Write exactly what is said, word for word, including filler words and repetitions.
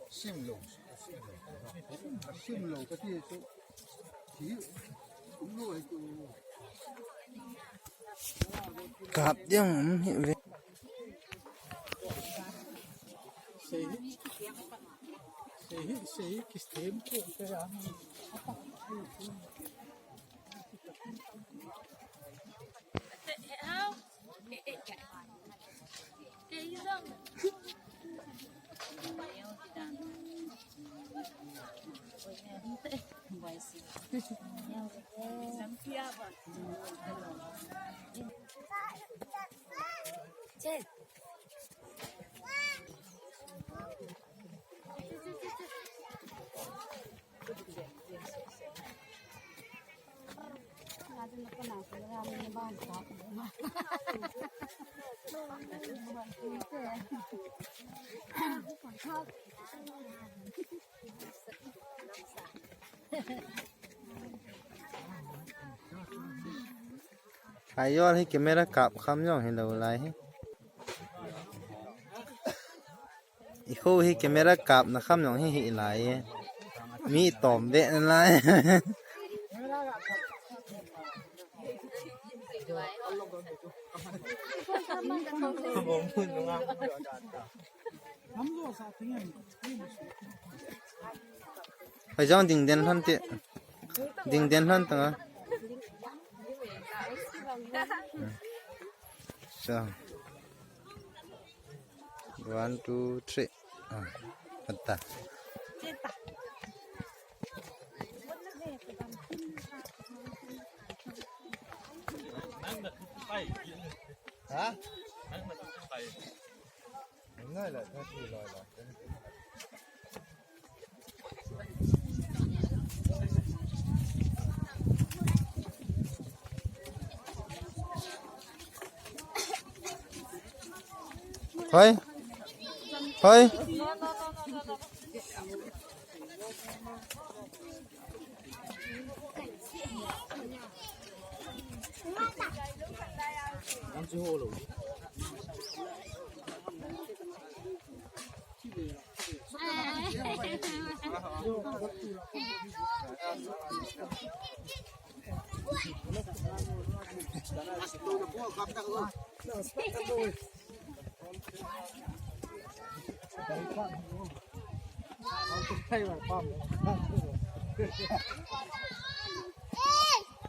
Sim lo. Sim lo. Ka ti chu. Hi. Kum lo ai chu. Kap diam hi ve. Sei hi. Sei hi, sei hi, kistem ko. Ayol hi camera kap kham jong hilou lai hi. Ikho hi camera kapna kham jong hi hilai e. Mi tom be nalai. Hoi jong ding den lhon te. Ding den lhon tanga. So. One, two, three. Ah, kata. Ha? Ngai la, thirty loi la. Hoi. Hoi.